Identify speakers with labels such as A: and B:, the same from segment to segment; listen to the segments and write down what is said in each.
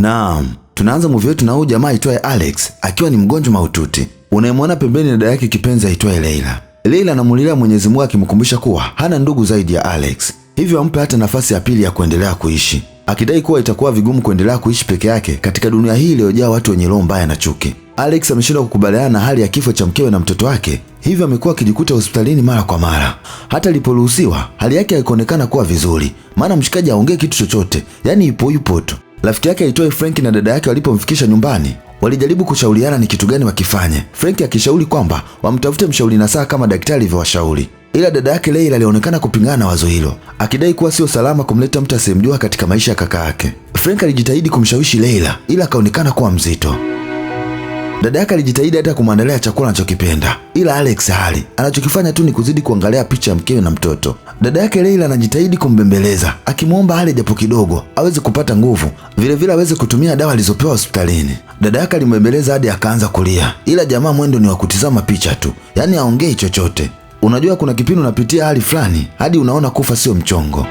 A: Naam, tunaanza movie yetu na huyu jamaa aitwaye Alex akiwa ni mgonjwa mahututi. Unayemwona pembeni na dada yake kipenzi aitwaye Leila. Leila anamulilia Mwenyezi Mungu akimkumbusha kuwa hana ndugu zaidi ya Alex, hivyo ampe hata nafasi ya pili ya kuendelea kuishi, akidai kuwa itakuwa vigumu kuendelea kuishi peke yake katika dunia hii iliyojaa watu wenye roho mbaya na chuki. Alex ameshindwa kukubaliana na hali ya kifo cha mkewe na mtoto wake, hivyo amekuwa akijikuta hospitalini mara kwa mara. Hata aliporuhusiwa, hali yake haikuonekana kuwa vizuri, maana mshikaji haongee kitu chochote, yaani yupo yupo tu. Rafiki yake aitwaye Frank na dada yake walipomfikisha nyumbani, walijaribu kushauriana ni kitu gani wakifanye. Frank akishauri kwamba wamtafute mshauri nasaha kama daktari alivyowashauri, ila dada yake Leila alionekana kupingana na wazo hilo, akidai kuwa sio salama kumleta mtu asiyemjua katika maisha ya kaka yake. Frank alijitahidi kumshawishi Leila, ila akaonekana kuwa mzito. Dada yake alijitahidi hata kumwandalia chakula anachokipenda, ila Alex hali anachokifanya tu ni kuzidi kuangalia picha ya mkewe na mtoto. Dada yake Leila anajitahidi kumbembeleza, akimwomba ale japo kidogo aweze kupata nguvu, vilevile aweze kutumia dawa alizopewa hospitalini. Dada yake alimbembeleza hadi akaanza kulia, ila jamaa mwendo ni wa kutizama picha tu, yaani haongei chochote. Unajua kuna kipindi unapitia hali fulani hadi unaona kufa sio mchongo.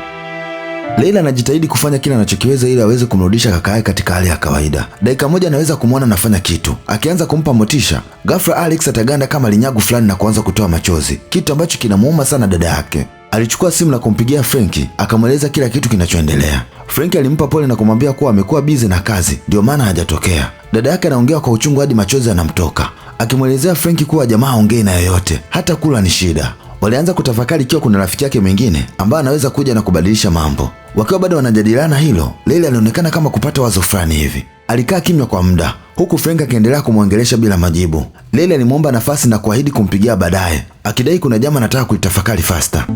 A: Leila anajitahidi kufanya kila anachokiweza ili aweze kumrudisha kaka yake katika hali ya kawaida. Dakika moja anaweza kumwona anafanya kitu, akianza kumpa motisha, ghafla Alex ataganda kama linyagu fulani na kuanza kutoa machozi, kitu ambacho kinamuuma sana dada yake. Alichukua simu na kumpigia Frenki, akamweleza kila kitu kinachoendelea. Frenki alimpa pole na kumwambia kuwa amekuwa bize na kazi, ndio maana hajatokea. Dada yake anaongea kwa uchungu hadi machozi yanamtoka, akimwelezea Frenki kuwa jamaa haongei na yoyote, hata kula ni shida. Walianza kutafakari ikiwa kuna rafiki yake mwingine ambaye anaweza kuja na kubadilisha mambo. Wakiwa bado wanajadiliana hilo, Leila alionekana kama kupata wazo fulani hivi. Alikaa kimya kwa muda, huku Frank akiendelea kumwongelesha bila majibu. Leila alimwomba nafasi na kuahidi kumpigia baadaye, akidai kuna jambo anataka kulitafakari faster.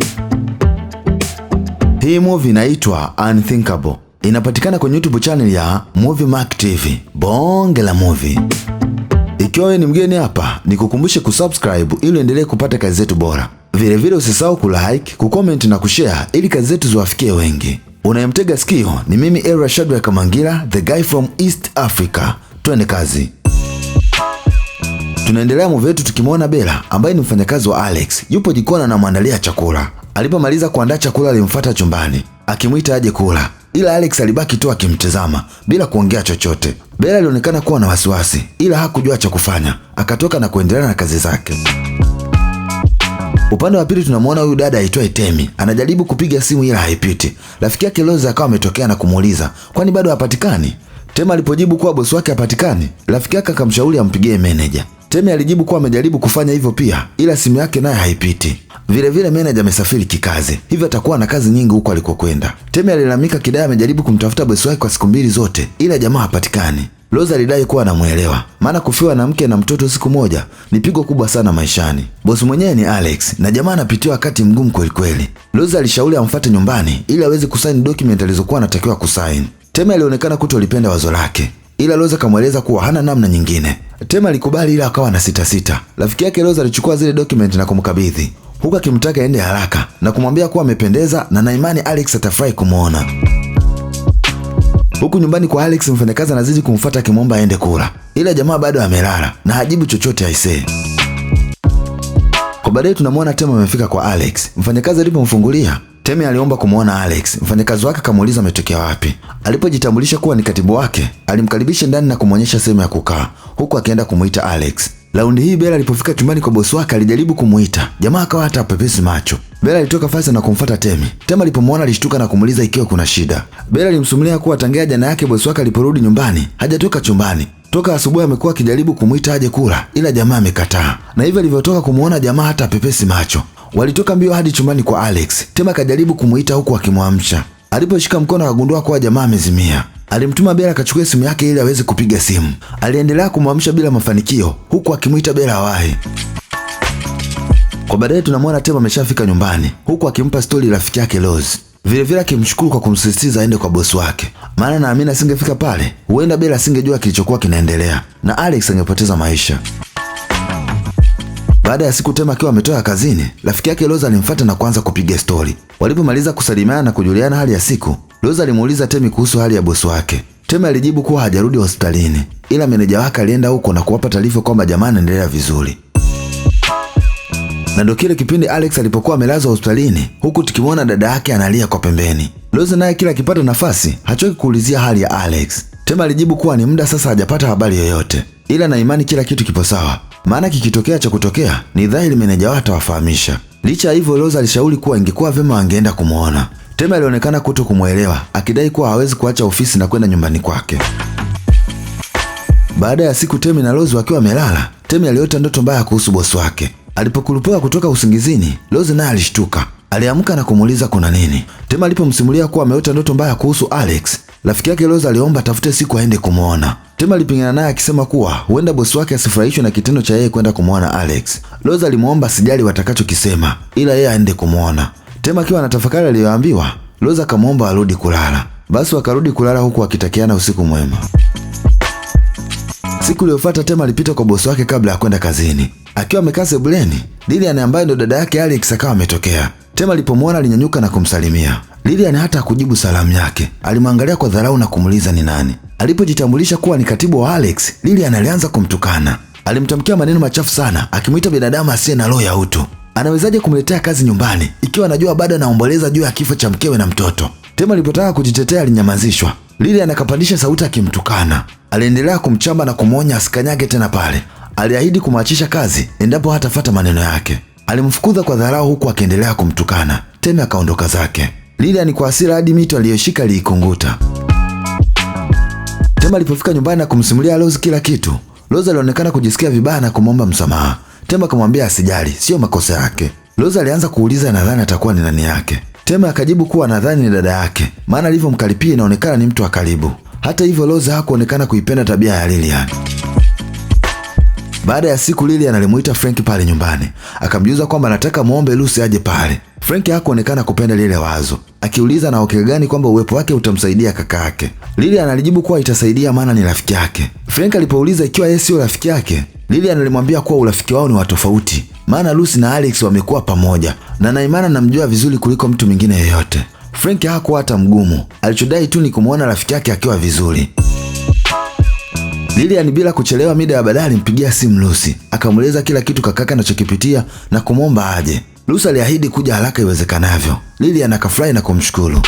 A: Hii movie inaitwa Unthinkable. Inapatikana kwenye YouTube channel ya Movie Mark TV. Bonge la movie. Ikiwa wewe ni mgeni hapa, nikukumbushe kusubscribe ili uendelee kupata kazi zetu bora. Vilevile usisahau kulike, kucomment na kushare ili kazi zetu ziwafikie wengi. Unayemtega sikio ni mimi Era Shadrack Kamangira, the guy from East Africa. Twende kazi. Tunaendelea movie yetu tukimwona Bella ambaye ni mfanyakazi wa Alex, yupo jikoni anamwandalia chakula. Alipomaliza kuandaa chakula alimfuata chumbani akimwita aje kula, ila Alex alibaki tu akimtazama bila kuongea chochote. Bella alionekana kuwa na wasiwasi, ila hakujua cha kufanya, akatoka na kuendelea na kazi zake. Upande wa pili tunamwona huyu dada aitwaye Temi anajaribu kupiga simu ila haipiti. Rafiki yake Rose akawa ametokea na kumuuliza kwani bado hapatikani. Temi alipojibu kuwa bosi wake hapatikani, rafiki yake akamshauri ampigie meneja. Temi alijibu kuwa amejaribu kufanya hivyo pia, ila simu yake naye haipiti. Vilevile meneja amesafiri kikazi, hivyo atakuwa na kazi nyingi huko alikokwenda. Temi alilalamika kidai amejaribu kumtafuta bosi wake kwa siku mbili zote, ila jamaa hapatikani. Rose alidai kuwa anamuelewa, maana kufiwa na mke na mtoto siku moja ni pigo kubwa sana maishani. Bosi mwenyewe ni Alex na jamaa anapitia wakati mgumu kweli kweli. Rose alishauri amfuate nyumbani ili aweze kusaini document alizokuwa anatakiwa kusaini. Temi alionekana kutolipenda wazo lake, ila Rose akamweleza kuwa hana namna nyingine. Temi alikubali ila akawa na sita sita. Rafiki yake Rose alichukua zile document na kumkabidhi, huku akimtaka aende haraka na kumwambia kuwa amependeza na na imani Alex atafurahi kumwona. Huku nyumbani kwa Alex, mfanyakazi anazidi kumfuata akimwomba aende kula, ila jamaa bado amelala na hajibu chochote aisee. Kwa baadaye tunamwona Temi amefika kwa Alex. Mfanyakazi alipomfungulia, Temi aliomba kumwona Alex. Mfanyakazi wake akamuuliza ametokea wapi. Alipojitambulisha kuwa ni katibu wake, alimkaribisha ndani na kumwonyesha sehemu ya kukaa, huku akienda kumuita Alex. Raundi hii Bella alipofika chumbani kwa bosi wake alijaribu kumuita, jamaa akawa hata pepesi macho. Bella alitoka fasta na kumfuata Temi. Temi alipomwona alishtuka na kumuuliza ikiwa kuna shida. Bella alimsimulia kuwa tangia jana yake bosi wake aliporudi nyumbani hajatoka chumbani. Toka asubuhi amekuwa akijaribu kumuita aje kula, ila jamaa amekataa. Na hivyo alivyotoka kumuona jamaa hata pepesi macho. Walitoka mbio hadi chumbani kwa Alex. Temi akajaribu kumuita huku akimwamsha. Aliposhika mkono akagundua kuwa jamaa amezimia. Alimtuma Bella akachukue simu yake ili aweze kupiga simu. Aliendelea kumwamsha bila mafanikio huku akimuita Bella awahi. Kwa baadaye tunamwona Temi ameshafika nyumbani huku akimpa stori rafiki yake Rose. Vilevile akimshukuru kwa kumsisitiza aende kwa bosi wake, maana naamini asingefika pale, huenda Bella asingejua kilichokuwa kinaendelea na Alex angepoteza maisha. Baada ya siku Temi akiwa ametoka kazini, rafiki yake Rose alimfuata na kuanza kupiga stori. Walipomaliza kusalimiana na kujuliana hali ya siku, Rose alimuuliza Temi kuhusu hali ya bosi wake. Temi alijibu kuwa hajarudi hospitalini, ila meneja wake alienda huko na kuwapa taarifa kwamba jamaa anaendelea vizuri. Na ndio kile kipindi Alex alipokuwa amelazwa hospitalini, huku tukimwona dada yake analia kwa pembeni. Rose naye kila akipata nafasi hachoki kuulizia hali ya Alex. Tema alijibu kuwa ni muda sasa hajapata habari yoyote, ila na imani kila kitu kipo sawa, maana kikitokea cha kutokea ni dhahiri meneja wao atawafahamisha. Licha ya hivyo, Rose alishauri kuwa ingekuwa vyema wangeenda kumuona. Tema alionekana kuto kumwelewa, akidai kuwa hawezi kuacha ofisi na kwenda nyumbani kwake. Baada ya siku, Temi na Rose wakiwa wamelala, Temi aliota ndoto mbaya kuhusu bosi wake. Alipokurupuka kutoka usingizini, Rose naye alishtuka. Aliamka na kumuuliza kuna nini. Tema alipomsimulia kuwa ameota ndoto mbaya kuhusu Alex, rafiki yake Rose aliomba atafute siku aende kumuona. Tema alipingana naye akisema kuwa huenda bosi wake asifurahishwe na kitendo cha yeye kwenda kumuona Alex. Rose alimuomba sijali watakachokisema, ila yeye aende kumuona. Tema akiwa anatafakari aliyoambiwa, Rose akamuomba arudi kulala. Basi wakarudi kulala huku wakitakiana usiku mwema. Siku iliyofuata Tema alipita kwa bosi wake kabla ya kwenda kazini. Akiwa amekaa sebuleni, Lilian ambaye ndo dada yake Alex akawa ametokea. Tema alipomwona alinyanyuka na kumsalimia. Lilian hata hakujibu salamu yake. Alimwangalia kwa dharau na kumuuliza ni nani. Alipojitambulisha kuwa ni katibu wa Alex, Lilian alianza kumtukana. Alimtamkia maneno machafu sana, akimuita binadamu asiye na roho ya utu. Anawezaje kumletea kazi nyumbani ikiwa anajua bado anaomboleza juu ya kifo cha mkewe na mtoto? Tema alipotaka kujitetea alinyamazishwa. Lilian akapandisha sauti akimtukana. Aliendelea kumchamba na kumwonya asikanyage tena pale. Aliahidi kumwachisha kazi endapo hatafuata maneno yake. Alimfukuza kwa dharau huku akiendelea kumtukana. Tema akaondoka zake. Lilian kwa hasira hadi mito aliyoshika iliikunguta. Tema alipofika nyumbani na kumsimulia Rose kila kitu, Rose alionekana kujisikia vibaya na kumwomba msamaha. Tema akamwambia asijali, sio makosa yake. Rose alianza kuuliza nadhani atakuwa ni nani yake. Tema akajibu kuwa nadhani ni dada yake, maana alivyomkaripia inaonekana ni mtu wa karibu. Hata hivyo, Rose hakuonekana kuipenda tabia ya Lilian. Baada ya siku, Lilian alimuita Frank pale nyumbani, akamjuza kwamba anataka muombe Lucy aje pale. Frank hakuonekana kupenda lile wazo, akiuliza na uhakika gani kwamba uwepo wake utamsaidia kaka yake. Lilian alijibu kuwa itasaidia maana ni rafiki yake. Frank alipouliza ikiwa yeye sio rafiki yake, Lilian alimwambia kuwa urafiki wao ni wa tofauti, maana Lucy na Alex wamekuwa pamoja na naimana namjua vizuri kuliko mtu mwingine yeyote. Frank hakuwa hata mgumu, alichodai tu ni kumuona rafiki yake akiwa vizuri. Lilian bila kuchelewa mida ya baadaye alimpigia simu Lucy, akamweleza kila kitu kakaka anachokipitia na kumwomba aje. Lucy aliahidi kuja haraka iwezekanavyo. Lilian akafurahi na kumshukuru.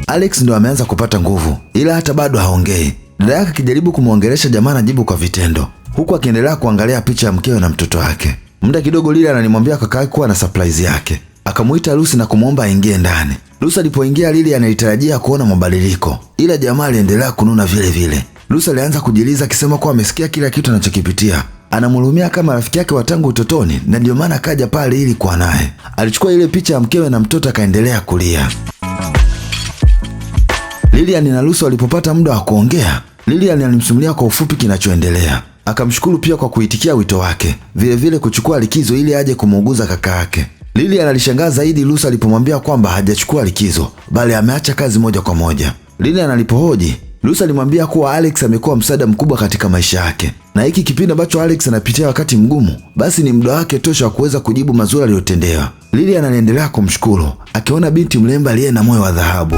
A: Alex ndo ameanza kupata nguvu, ila hata bado haongei. Dada yake akijaribu kumwongelesha, jamaa anajibu kwa vitendo, huku akiendelea kuangalia picha ya mkewe na mtoto wake. Muda kidogo Lilian alimwambia kaka yake kuwa na surprise yake. Akamuita Lucy na kumwomba aingie ndani. Lucy alipoingia, Lilian alitarajia kuona mabadiliko, ila jamaa aliendelea kununa vile vile. Lucy alianza kujiliza akisema kuwa amesikia kila kitu anachokipitia. Anamhurumia kama rafiki yake wa tangu utotoni na ndio maana akaja pale ili kuwa naye. Alichukua ile picha ya mkewe na mtoto akaendelea kulia. Lilian na Lucy walipopata muda wa kuongea, Lilian alimsimulia kwa ufupi kinachoendelea. Akamshukuru pia kwa kuitikia wito wake, vile vile kuchukua likizo ili aje kumuuguza kaka yake. Lilian alishangaa zaidi Lucy alipomwambia kwamba hajachukua likizo, bali ameacha kazi moja kwa moja. Lilian alipohoji, Lucy alimwambia kuwa Alex amekuwa msaada mkubwa katika maisha yake, na hiki kipindi ambacho Alex anapitia wakati mgumu, basi ni muda wake tosha wa kuweza kujibu mazuri aliyotendewa. Lilian aliendelea kumshukuru, akiona binti mlemba aliye na moyo wa dhahabu.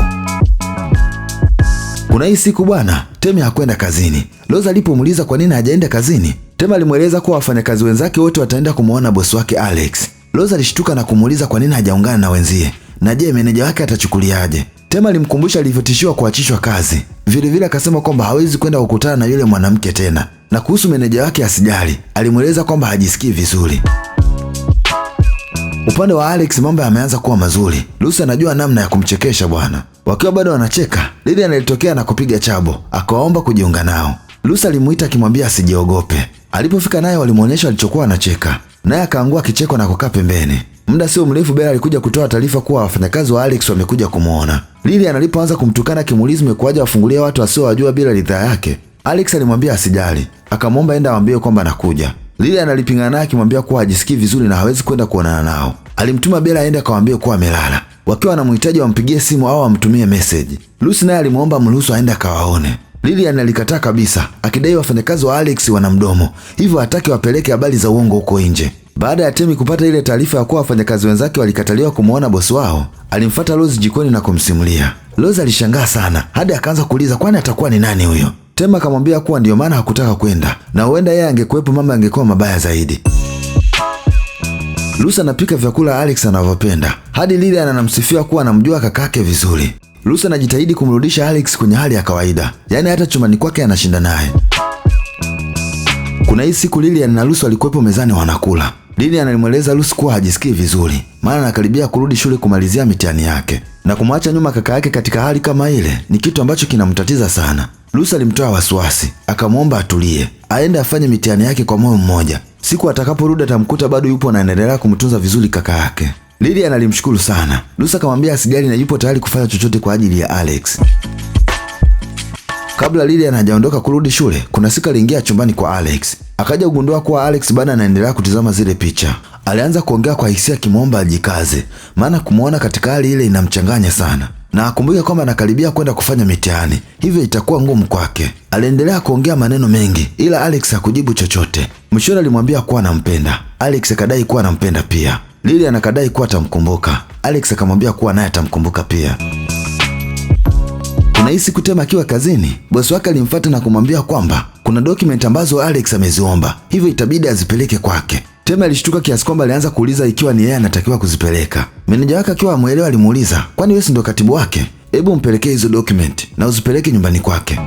A: Kuna hii siku bwana, Temi hakwenda kazini. Rose alipomuuliza kwa nini hajaenda kazini, Temi alimweleza kuwa wafanyakazi wenzake wote wataenda kumuona bosi wake Alex. Rose alishtuka na kumuuliza kwa nini hajaungana na wenzie, na je, meneja wake atachukuliaje? Tema alimkumbusha alivyotishiwa kuachishwa kazi. Vilevile akasema kwamba hawezi kwenda kukutana na yule mwanamke tena, na kuhusu meneja wake asijali, alimweleza kwamba hajisikii vizuri. Upande wa Alex mambo yameanza kuwa mazuri. Lucy anajua namna ya kumchekesha bwana. Wakiwa bado wanacheka, Lilian alitokea na kupiga chabo, akawaomba kujiunga nao. Lucy alimuita akimwambia asijiogope. Alipofika naye walimuonyesha alichokuwa anacheka, naye akaangua kicheko na kukaa pembeni. Muda sio mrefu Bella alikuja kutoa taarifa kuwa wafanyakazi wa Alex wamekuja kumuona. Lilian alipoanza kumtukana akimuuliza imekuwaje wafungulie watu wasiowajua bila ridhaa yake, Alex alimwambia asijali, akamwomba enda awaambie kwamba anakuja. Lilian alipingana naye akimwambia kuwa hajisikii vizuri na hawezi kwenda kuonana nao. Alimtuma Bella aende akawaambie kuwa amelala. Wakiwa wanamhitaji wampigie simu au wamtumie message. Lucy naye alimuomba mruhusu aende akawaone. Lilian alikataa kabisa, akidai wafanyakazi wa Alex wana mdomo, hivyo hataki wapeleke habari za uongo huko nje. Baada ya Temi kupata ile taarifa ya kuwa wafanyakazi wenzake walikataliwa kumuona bosi wao, alimfuata Rose jikoni na kumsimulia. Rose alishangaa sana hadi akaanza kuuliza kwani atakuwa ni nani huyo. Tema akamwambia kuwa ndio maana hakutaka kwenda na huenda yeye angekuwepo mama angekuwa mabaya zaidi. Lucy anapika vyakula Alex anavyopenda hadi Lilian anamsifia kuwa anamjua kakake vizuri. Lucy anajitahidi kumrudisha Alex kwenye hali ya kawaida, yaani hata chumbani kwake anashinda naye. Kuna hii siku Lilian na Lucy walikuwepo mezani wanakula. Lilian alimweleza Lucy kuwa hajisikii vizuri, maana anakaribia kurudi shule kumalizia mitihani yake, na kumwacha nyuma kaka yake katika hali kama ile ni kitu ambacho kinamtatiza sana. Lucy alimtoa wasiwasi, akamwomba atulie, aende afanye mitihani yake kwa moyo mmoja. Siku atakaporudi atamkuta bado yupo anaendelea kumtunza vizuri kaka yake. Lilian alimshukuru sana. Lucy akamwambia asijali na yupo tayari kufanya chochote kwa ajili ya Alex. Kabla Lilian hajaondoka kurudi shule, kuna siku aliingia chumbani kwa Alex. Akaja kugundua kuwa Alex bado anaendelea kutizama zile picha. Alianza kuongea kwa hisia akimwomba ajikaze, maana kumuona katika hali ile inamchanganya sana, na akumbuke kwamba anakaribia kwenda kufanya mitihani, hivyo itakuwa ngumu kwake. Aliendelea kuongea maneno mengi, ila Alex hakujibu chochote. Mwishoni alimwambia kuwa anampenda. Alex akadai kuwa anampenda pia. Lilian akadai kuwa atamkumbuka. Alex akamwambia kuwa naye atamkumbuka pia. Kuna hii siku Tema akiwa kazini, bosi wake alimfuata na kumwambia kwamba kuna document ambazo Alex ameziomba, hivyo itabidi azipeleke kwake. Tema alishtuka kiasi kwamba alianza kuuliza ikiwa ni yeye anatakiwa kuzipeleka. Meneja wake akiwa amuelewa alimuuliza, kwani wewe si ndo katibu wake? Hebu mpelekee hizo document na uzipeleke nyumbani kwake.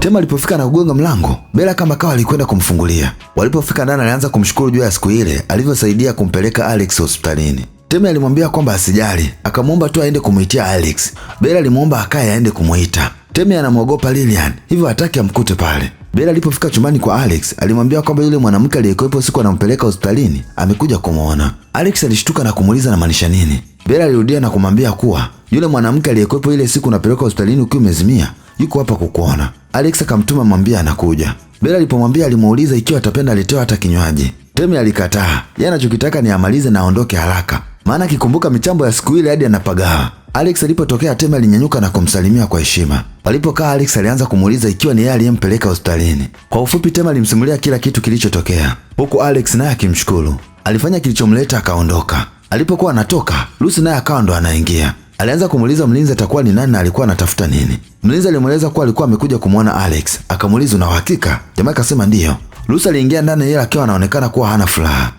A: Tema alipofika na kugonga mlango, Bella kama kawa alikwenda kumfungulia. Walipofika ndani alianza kumshukuru juu ya siku ile alivyosaidia kumpeleka Alex hospitalini. Temi alimwambia kwamba asijali, akamwomba tu aende kumuitia Alex. Bella alimwomba akae aende kumuita. Temi anamwogopa Lilian, hivyo hataki amkute pale. Bella alipofika chumbani kwa Alex, alimwambia kwamba yule mwanamke aliyekuwepo siku anampeleka hospitalini amekuja kumuona. Alex alishtuka na kumuuliza anamaanisha nini. Bella alirudia na kumwambia kuwa yule mwanamke aliyekuwepo ile siku unapelekwa hospitalini ukiwa umezimia yuko hapa kukuona. Alex akamtuma mwambie anakuja. Bella alipomwambia alimuuliza ikiwa atapenda aletewe hata kinywaji. Temi alikataa. Yeye anachokitaka ni amalize na aondoke haraka, maana akikumbuka michambo ya siku ile hadi anapagawa. Alex alipotokea Temi alinyanyuka na kumsalimia kwa heshima. Walipokaa Alex alianza kumuuliza ikiwa ni yeye aliyempeleka hospitalini. Kwa ufupi Temi alimsimulia kila kitu kilichotokea, huku Alex naye akimshukuru. Alifanya kilichomleta akaondoka. Alipokuwa anatoka, Lucy naye akawa ndo anaingia. Alianza kumuuliza mlinzi atakuwa ni nani na alikuwa anatafuta nini. Mlinzi alimweleza kuwa alikuwa amekuja kumuona Alex. Akamuuliza una uhakika? Jamaa akasema ndiyo. Lucy aliingia ndani yeye akiwa anaonekana kuwa hana furaha.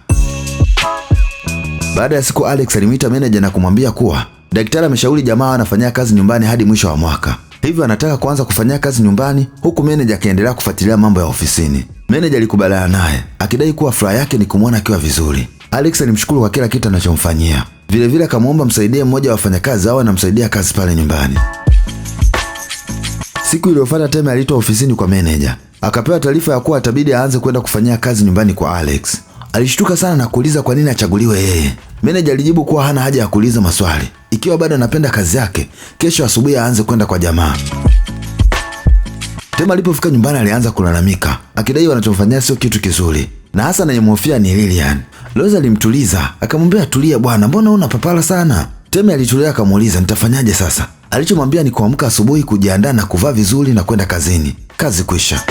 A: Baada ya siku Alex alimuita manager na kumwambia kuwa daktari ameshauri jamaa anafanyia kazi nyumbani hadi mwisho wa mwaka. Hivyo anataka kuanza kufanyia kazi nyumbani huku manager akiendelea kufuatilia mambo ya ofisini. Manager alikubaliana naye akidai kuwa furaha yake ni kumwona akiwa vizuri. Alex alimshukuru kwa kila kitu anachomfanyia. Vilevile akamwomba msaidie mmoja wa wafanyakazi au anamsaidia kazi pale nyumbani. Siku iliyofuata Temi aliitwa ofisini kwa manager. Akapewa taarifa ya kuwa atabidi aanze kwenda kufanyia kazi nyumbani kwa Alex. Alishtuka sana na kuuliza kwa nini achaguliwe yeye. Manager alijibu kuwa hana haja ya kuuliza maswali. Ikiwa bado anapenda kazi yake, kesho asubuhi aanze kwenda kwa jamaa. Tema alipofika nyumbani alianza kulalamika, akidai wanachomfanyia sio kitu kizuri, na hasa anayemhofia ni Lilian. Rose alimtuliza, akamwambia tulia bwana, mbona una papala sana? Temi alitulia akamuuliza nitafanyaje sasa? Alichomwambia ni kuamka asubuhi, kujiandaa na kuvaa vizuri na kwenda kazini. Kazi kwisha.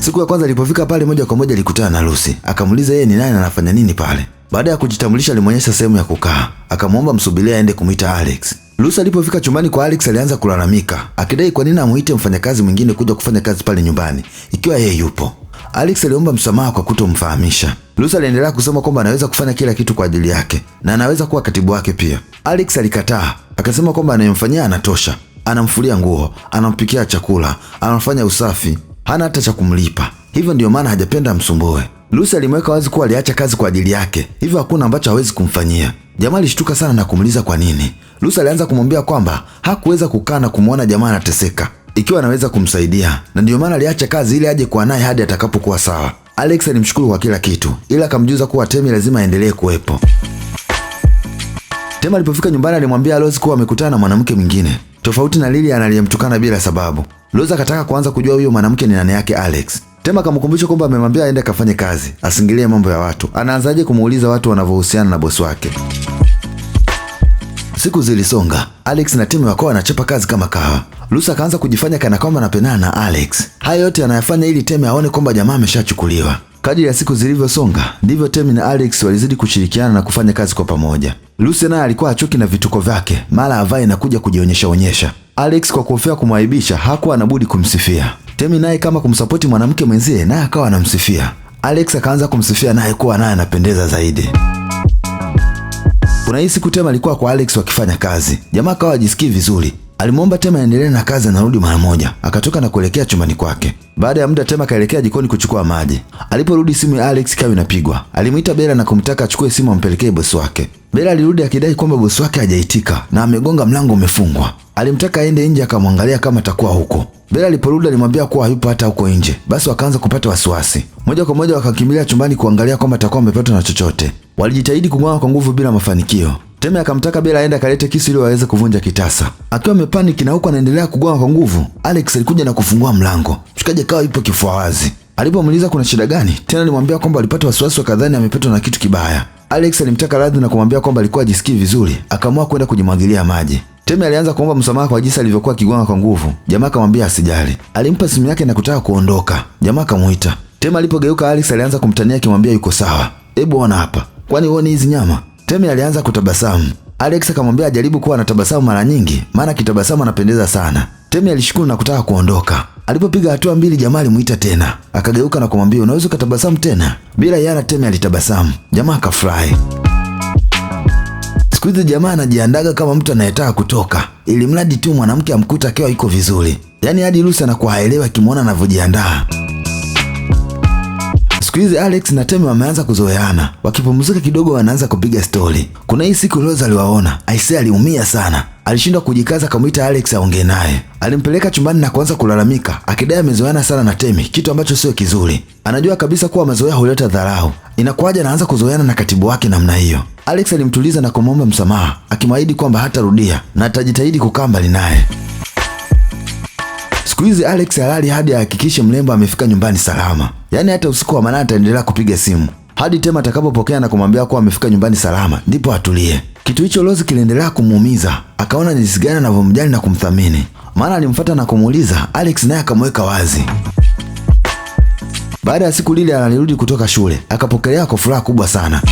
A: Siku ya kwanza alipofika pale, moja kwa moja alikutana na Lucy. Akamuuliza yeye ni nani na anafanya nini pale. Baada ya kujitambulisha, alimwonyesha sehemu ya kukaa, akamwomba msubiria aende kumwita Alex. Lucy alipofika chumbani kwa Alex alianza kulalamika, akidai kwa nini amuite mfanyakazi mwingine kuja kufanya kazi pale nyumbani ikiwa yeye yupo. Alex aliomba msamaha kwa kutomfahamisha. Lucy aliendelea kusema kwamba anaweza kufanya kila kitu kwa ajili yake na anaweza kuwa katibu wake pia. Alex alikataa, akasema kwamba anayemfanyia anatosha. Anamfulia nguo, anampikia chakula, anafanya usafi, hana hata cha kumlipa. Hivyo ndio maana hajapenda msumbue. Lucy alimweka wazi kuwa aliacha kazi kwa ajili yake, hivyo hakuna ambacho hawezi kumfanyia. Jamaa alishtuka sana na kumuuliza kwa nini. Lucy alianza kumwambia kwamba hakuweza kukaa na kumwona jamaa anateseka, ikiwa anaweza kumsaidia, na ndio maana aliacha kazi ili aje kuwa naye hadi atakapokuwa sawa. Alex alimshukuru kwa kila kitu, ila akamjuza kuwa Temi lazima aendelee kuwepo. Temi alipofika nyumbani alimwambia Rose kuwa amekutana na mwanamke mwingine tofauti na Lilian aliyemtukana bila sababu. Rose akataka kuanza kujua huyo mwanamke ni nani yake Alex. Tema akamkumbusha kwamba amemwambia aende akafanye kazi, asingilie mambo ya watu. Anaanzaje kumuuliza watu wanavyohusiana na bosi wake? Siku zilisonga, Alex na Temi wakawa wanachapa kazi kama kawa. Lucy akaanza kujifanya kana kwamba anapendana na Alex. Haya yote anayafanya ili Temi aone kwamba jamaa ameshachukuliwa. Kadri ya siku zilivyosonga, ndivyo Temi na Alex walizidi kushirikiana na kufanya kazi kwa pamoja. Lucy naye alikuwa achoki na vituko vyake, mara avae na kuja kujionyesha onyesha. Alex kwa kuhofia kumwaibisha hakuwa anabudi kumsifia. Temi naye kama kumsapoti mwanamke mwenzie naye akawa anamsifia. Alex akaanza kumsifia naye kuwa naye anapendeza zaidi. Kuna hii siku Tema alikuwa kwa Alex wakifanya kazi. Jamaa akawa hajisikii vizuri. Alimwomba Tema aendelee na kazi, anarudi mara moja. Akatoka na kuelekea chumbani kwake. Baada ya muda Tema kaelekea jikoni kuchukua maji. Aliporudi simu ya Alex ikawa inapigwa. Alimuita Bella na kumtaka achukue simu ampelekee bosi wake. Bella alirudi akidai kwamba bosi wake hajaitika na amegonga mlango umefungwa. Alimtaka aende nje akamwangalia kama atakuwa huko. Bella aliporudi alimwambia kuwa hayupo hata huko nje. Basi wakaanza kupata wasiwasi. Moja kwa moja wakakimbilia chumbani kuangalia kwamba atakuwa amepatwa na chochote. Walijitahidi kung'oa kwa nguvu bila mafanikio. Teme akamtaka Bella aende akalete kisu ili waweze kuvunja kitasa. Akiwa amepaniki na huku anaendelea kugonga kwa nguvu, Alex alikuja na kufungua mlango. Mshikaji akawa yupo kifua wazi. Alipomuuliza kuna shida gani, tena alimwambia kwamba alipata wasiwasi wakadhani amepatwa na kitu kibaya. Alex alimtaka radhi na kumwambia kwamba alikuwa hajisikii vizuri, akaamua kwenda kujimwagilia maji. Teme alianza kuomba msamaha kwa jinsi alivyokuwa akigonga kwa nguvu. Jamaa akamwambia asijali. Alimpa simu yake na kutaka kuondoka. Jamaa akamuita. Teme alipogeuka, Alex alianza kumtania akimwambia yuko sawa. Hebu ona hapa. Kwani huoni hizi nyama? Teme alianza kutabasamu. Alex akamwambia ajaribu kuwa anatabasamu mara nyingi, maana kitabasamu anapendeza sana. Teme alishukuru na kutaka kuondoka. Alipopiga hatua mbili, jamaa alimuita tena. Akageuka na kumwambia unaweza ukatabasamu tena? Bila yana Teme alitabasamu. Jamaa akafurahi. Siku hizi jamaa anajiandaga kama mtu anayetaka kutoka, ili mradi tu mwanamke amkuta akiwa yuko vizuri. Yaani hadi Lucy anakuwa haelewi akimwona anavyojiandaa. Siku hizi Alex na Temi wameanza kuzoeana. Wakipumzika kidogo wanaanza kupiga stori. Kuna hii siku Rose aliwaona. Aisee aliumia sana. Alishindwa kujikaza akamuita Alex aongee naye. Alimpeleka chumbani na kuanza kulalamika, akidai amezoeana sana na Temi, kitu ambacho sio kizuri. Anajua kabisa kuwa mazoea huleta dharau. Inakuwaje anaanza kuzoeana na katibu wake namna hiyo? Alex alimtuliza na kumwomba msamaha, akimwahidi kwamba hatarudia na atajitahidi kukaa mbali naye. Siku hizi Alex halali hadi ahakikishe mrembo amefika nyumbani salama. Yaani hata usiku wa manane ataendelea kupiga simu hadi Tema atakapopokea na kumwambia kuwa amefika nyumbani salama, ndipo atulie. Kitu hicho Rose kiliendelea kumuumiza, akaona ni jinsi gani anavyomjali na kumthamini. Maana alimfuata na kumuuliza, Alex naye akamweka wazi. Baada ya siku lile alirudi kutoka shule, akapokelea kwa furaha kubwa sana.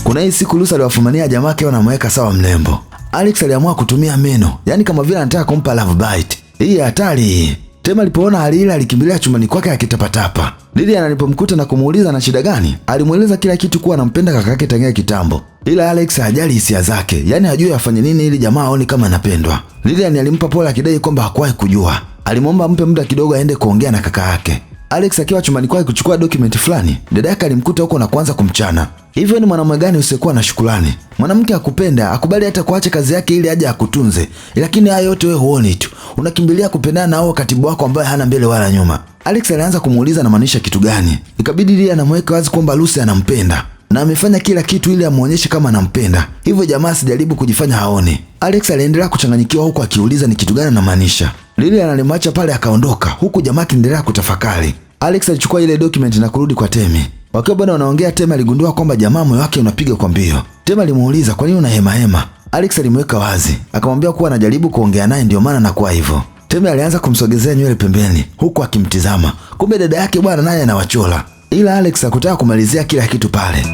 A: Kuna hii siku Lucy aliwafumania jamaa yake wanamweka sawa mrembo. Alex aliamua kutumia meno, yaani kama vile anataka kumpa love bite. Hii hatari. Tema alipoona hali ile alikimbilia chumbani kwake akitapatapa. Lilian alipomkuta na kumuuliza na shida gani, alimueleza kila kitu kuwa anampenda kaka yake tangia kitambo. Ila Alex hajali hisia zake, yaani hajui afanye nini ili jamaa aone kama anapendwa. Lilian alimpa pole akidai kwamba hakuwahi kujua. Alimwomba ampe muda kidogo aende kuongea na kaka yake. Alex akiwa chumbani kwake kuchukua document fulani, dada yake alimkuta huko na kuanza kumchana. Hivyo ni mwanamume gani usiyekuwa na shukrani? Mwanamke akupenda, akubali hata kuacha kazi yake ili aje akutunze. Lakini haya yote wewe huoni tu. Unakimbilia kupendana na hao katibu wako ambaye hana mbele wala nyuma. Alex alianza kumuuliza anamaanisha kitu gani. Ikabidi Lilian anamweka wazi kwamba Lucy anampenda na amefanya kila kitu ili amuonyeshe kama anampenda. Hivyo jamaa asijaribu kujifanya haoni. Alex aliendelea kuchanganyikiwa huku akiuliza ni kitu gani anamaanisha. Lilian alimwacha pale akaondoka huku jamaa akiendelea kutafakari. Alex alichukua ile document na kurudi kwa Temi. Wakiwa bado wanaongea, Temi aligundua kwamba jamaa moyo wake unapiga kwa mbio. Temi alimuuliza kwa nini una hema hema? Alex alimweka wazi, akamwambia kuwa anajaribu kuongea naye ndio maana anakuwa hivyo. Temi alianza kumsogezea nywele pembeni huku akimtizama. Kumbe dada yake bwana naye anawachola. Ila Alex hakutaka kumalizia kila kitu pale.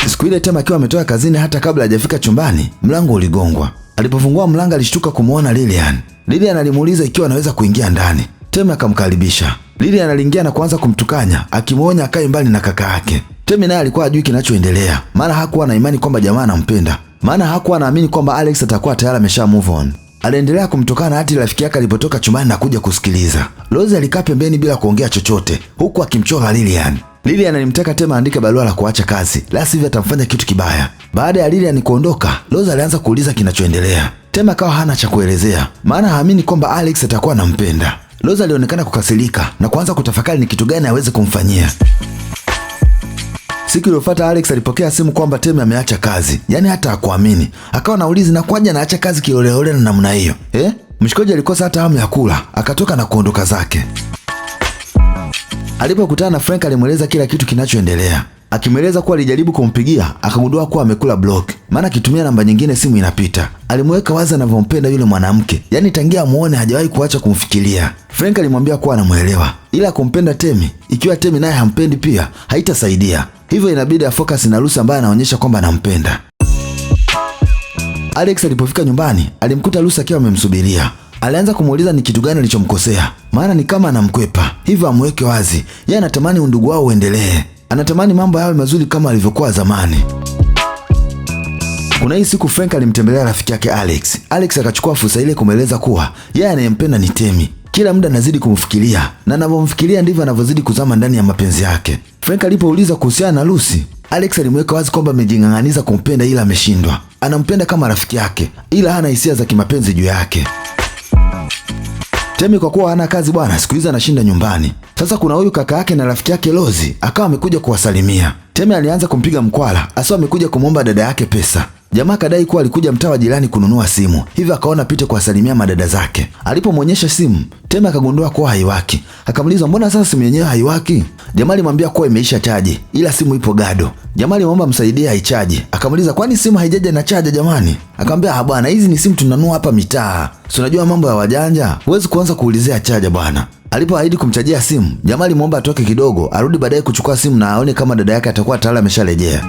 A: Siku ile Temi akiwa ametoka kazini, hata kabla hajafika chumbani, mlango uligongwa. Alipofungua mlango alishtuka kumuona Lilian. Lilian alimuuliza ikiwa anaweza kuingia ndani. Temi akamkaribisha. Lilian aliingia na kuanza kumtukanya, akimuonya akae mbali na kaka yake. Temi naye alikuwa hajui kinachoendelea, maana hakuwa na imani kwamba jamaa anampenda. Maana hakuwa anaamini kwamba Alex atakuwa tayari amesha move on. Aliendelea kumtukana hadi rafiki yake alipotoka chumbani na kuja kusikiliza. Rose alikaa pembeni bila kuongea chochote, huku akimchora Lilian. Lilian alimtaka Tema aandike barua la kuacha kazi, la sivyo atamfanya kitu kibaya. Baada ya Lilian kuondoka, Rose alianza kuuliza kinachoendelea. Tema akawa hana cha kuelezea, maana haamini kwamba Alex atakuwa anampenda. Rose alionekana kukasirika na kuanza kutafakari ni kitu gani aweze kumfanyia. Siku iliyofuata Alex alipokea simu kwamba Temi ameacha kazi. Yaani hata hakuamini. Akawa anauliza na kwaje anaacha kazi kiholela na namna hiyo? Mshikoji alikosa hata hamu ya kula, akatoka na kuondoka zake. Alipokutana na Frank alimweleza kila kitu kinachoendelea. Akimweleza kuwa alijaribu kumpigia, akagundua kuwa amekula block. Maana akitumia namba nyingine simu inapita. Alimweka wazi anavyompenda yule mwanamke. Yaani tangia amuone hajawahi kuacha kumfikiria. Frank alimwambia kuwa anamuelewa, ila kumpenda Temi, ikiwa Temi naye hampendi pia, haitasaidia. Hivyo inabidi afocus na Lucy ambaye anaonyesha kwamba anampenda. Alex alipofika nyumbani, alimkuta Lucy akiwa amemsubiria. Alianza kumuuliza ni kitu gani alichomkosea, maana ni kama anamkwepa. Hivyo amweke wazi, yeye anatamani undugu wao uendelee. Anatamani mambo yawe mazuri kama alivyokuwa zamani. Kuna hii siku Frank alimtembelea rafiki yake Alex. Alex akachukua fursa ile kumweleza kuwa yeye anayempenda ni Temi. Kila muda anazidi kumfikiria na anavyomfikiria ndivyo anavyozidi kuzama ndani ya mapenzi yake. Frank alipouliza kuhusiana na Lucy, Alex alimweka wazi kwamba amejing'ang'aniza kumpenda ila ameshindwa. Anampenda kama rafiki yake ila hana hisia za kimapenzi juu yake. Temi kwa kuwa hana kazi bwana, siku hizi anashinda nyumbani. Sasa kuna huyu kaka yake na rafiki yake Rozi akawa amekuja kuwasalimia. Temi alianza kumpiga mkwala, aswa amekuja kumwomba dada yake pesa. Jamaa kadai kuwa alikuja mtaa wa jirani kununua simu, hivyo akaona pite kuwasalimia madada zake. Alipomwonyesha simu, Temi akagundua kuwa haiwaki. Akamuuliza, mbona sasa simu yenyewe haiwaki? Jamaa alimwambia kuwa imeisha chaji, ila simu ipo gado. Jamaa alimwomba msaidie aichaji. Akamuuliza, kwani simu haijaja na chaja jamani? Akamwambia, ah bwana, hizi ni simu tunanunua hapa mitaa, si unajua mambo ya wajanja, huwezi kuanza kuulizia chaja bwana. Alipoahidi kumchajia simu, jamaa alimwomba atoke kidogo, arudi baadaye kuchukua simu na aone kama dada yake atakuwa tayari amesharejea.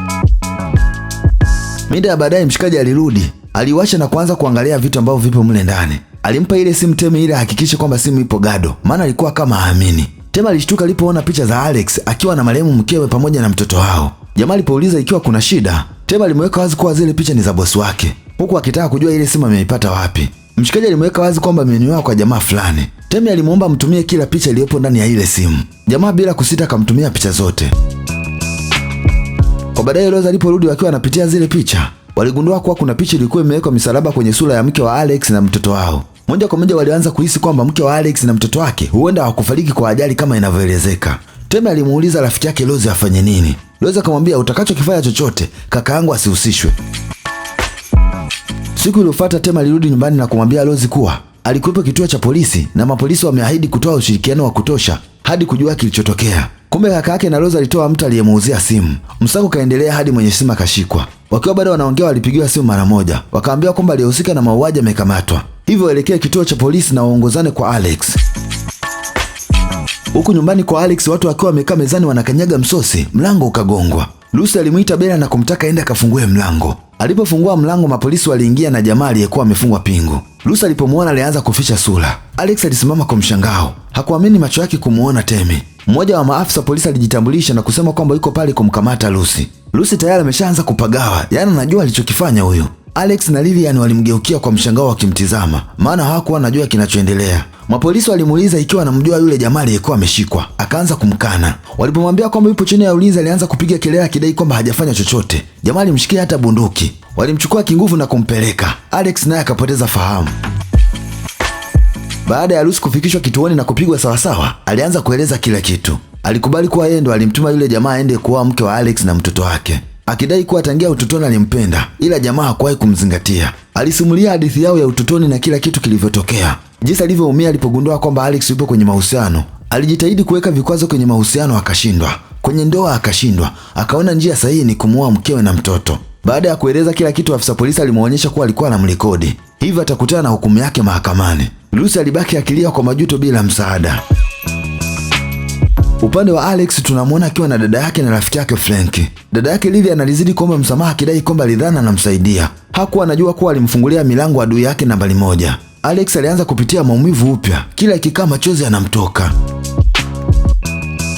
A: Mida ya baadaye mshikaji alirudi, aliwasha na kuanza kuangalia vitu ambavyo vipo mle ndani. Alimpa ile simu Temi ili ahakikishe kwamba simu ipo gado, maana alikuwa kama haamini. Temi alishtuka alipoona picha za Alex akiwa na marehemu mkewe pamoja na mtoto wao. Jamaa alipouliza ikiwa kuna shida, Temi alimweka wazi kuwa zile picha ni za bosi wake, huku akitaka kujua ile simu ameipata wapi. Mshikaji alimweka wazi kwamba amenunua kwa jamaa fulani. Temi alimuomba mtumie kila picha iliyopo ndani ya ile simu. Jamaa bila kusita akamtumia picha zote. Kwa baadaye Rose aliporudi wakiwa wanapitia zile picha, waligundua kuwa kuna picha ilikuwa imewekwa misalaba kwenye sura ya mke wa Alex na mtoto wao. Moja kwa moja walianza kuhisi kwamba mke wa Alex na mtoto wake huenda hawakufariki kwa ajali kama inavyoelezeka. Temi alimuuliza rafiki yake Rose afanye nini. Rose akamwambia, utakachokifanya chochote, kaka yangu asihusishwe. Siku iliyofuata Temi alirudi nyumbani na kumwambia Rose kuwa alikuwepo kituo cha polisi na mapolisi wameahidi kutoa ushirikiano wa kutosha hadi kujua kilichotokea. Kumbe kaka yake na Rose alitoa mtu aliyemuuzia simu. Msako kaendelea hadi mwenye simu akashikwa. Wakiwa bado wanaongea, walipigiwa simu mara moja, wakaambiwa kwamba aliyehusika na mauaji amekamatwa, hivyo waelekee kituo cha polisi na waongozane kwa Alex. Huku nyumbani kwa Alex watu wakiwa wamekaa mezani wanakanyaga msosi, mlango ukagongwa. Lucy alimuita Bella na kumtaka aende akafungue mlango. Alipofungua mlango, mapolisi waliingia na jamaa aliyekuwa amefungwa pingu. Lucy alipomuona alianza kuficha sura. Alex alisimama kwa mshangao, hakuamini macho yake kumuona Temi. Mmoja wa maafisa polisi alijitambulisha na kusema kwamba yuko pale kumkamata Lucy. Lucy tayari ameshaanza kupagawa, yaani anajua alichokifanya huyu. Alex na Lilian walimgeukia kwa mshangao wakimtizama, maana hawakuwa wanajua kinachoendelea. Mapolisi walimuuliza ikiwa anamjua yule jamaa aliyekuwa ameshikwa, akaanza kumkana. Walipomwambia kwamba yupo chini ya ulinzi, alianza kupiga kelele akidai kwamba hajafanya chochote. Jamaa alimshikia hata bunduki. Walimchukua kinguvu na kumpeleka. Alex naye akapoteza fahamu. Baada ya Lucy kufikishwa kituoni na kupigwa sawasawa, alianza kueleza kila kitu. Alikubali kuwa yeye ndo alimtuma yule jamaa aende kuoa mke wa Alex na mtoto wake, akidai kuwa tangia utotoni alimpenda, ila jamaa hakuwahi kumzingatia. Alisimulia hadithi yao ya utotoni na kila kitu kilivyotokea, jinsi alivyoumia alipogundua kwamba Alex yupo kwenye mahusiano. Alijitahidi kuweka vikwazo kwenye mahusiano akashindwa, kwenye ndoa akashindwa, akaona njia sahihi ni kumuoa mkewe na mtoto. Baada ya kueleza kila kitu, afisa polisi alimuonyesha kuwa alikuwa anamrekodi, hivyo atakutana na hukumu yake mahakamani. Lucy alibaki akilia kwa majuto bila msaada. Upande wa Alex tunamwona akiwa na dada yake na rafiki yake Frank. Dada yake Lilian alizidi kuomba msamaha akidai kwamba alidhani anamsaidia. Hakuwa anajua kuwa alimfungulia milango adui yake nambari moja. Alex alianza kupitia maumivu upya, kila ikikaa machozi yanamtoka.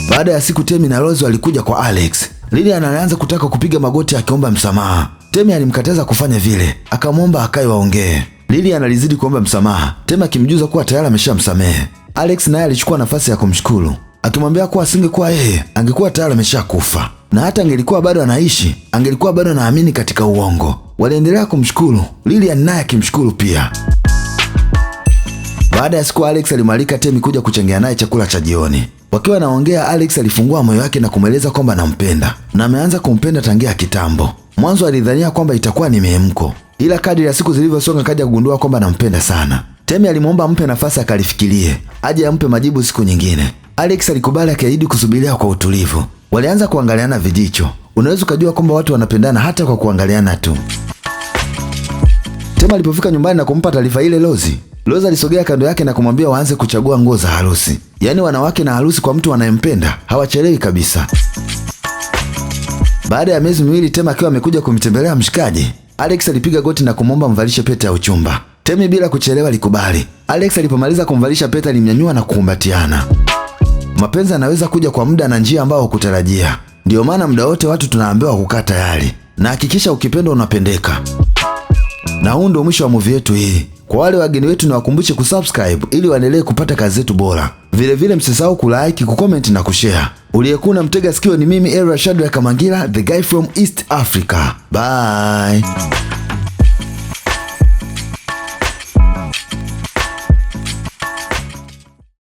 A: Baada ya siku Temi na Rose walikuja kwa Alex. Lilian alianza kutaka kupiga magoti akiomba msamaha. Temi alimkataza kufanya vile, akamwomba akae waongee. Lilian alizidi kuomba msamaha, Temi akimjuza kuwa tayari ameshamsamehe. Alex naye alichukua nafasi ya kumshukuru, akimwambia kuwa asingekuwa yeye angekuwa tayari ameshakufa, na hata angelikuwa bado anaishi angelikuwa bado anaamini katika uongo. Waliendelea kumshukuru, Lilian naye akimshukuru pia. Baada ya siku Alex alimwalika Temi kuja kuchangia naye chakula cha jioni. Wakiwa naongea, Alex alifungua moyo wake na kumweleza kwamba anampenda na ameanza kumpenda tangia kitambo. Mwanzo alidhania kwamba itakuwa ni mihemko, ila kadri ya siku zilivyosonga kaja kugundua kwamba anampenda sana. Temi alimwomba ampe nafasi akalifikirie, aje ampe majibu siku nyingine. Alex alikubali akiahidi kusubiria kwa utulivu. Walianza kuangaliana vijicho. Unaweza ukajua kwamba watu wanapendana hata kwa kuangaliana tu. Temi alipofika nyumbani na kumpa taarifa ile Rose, Rose alisogea kando yake na kumwambia waanze kuchagua nguo za harusi. Yaani wanawake na harusi kwa mtu anayempenda hawachelewi kabisa. Baada ya miezi miwili Temi akiwa amekuja kumtembelea mshikaji, Alex alipiga goti na kumwomba mvalishe pete ya uchumba. Temi bila kuchelewa alikubali. Alex alipomaliza kumvalisha pete alimnyanyua na kukumbatiana. Mapenzi yanaweza kuja kwa muda na njia ambayo hukutarajia. Ndiyo maana muda wote watu tunaambiwa kukaa tayari, na hakikisha ukipendwa unapendeka. Na huu ndio mwisho wa movie yetu hii. Kwa wale wageni wetu niwakumbushe kusubscribe ili waendelee kupata kazi zetu bora. Vilevile msisahau kulike, kucomment na kushare. Uliyekuwa unamtega sikio ni mimi Era Shadrack Kamangira, the guy from East Africa. Bye.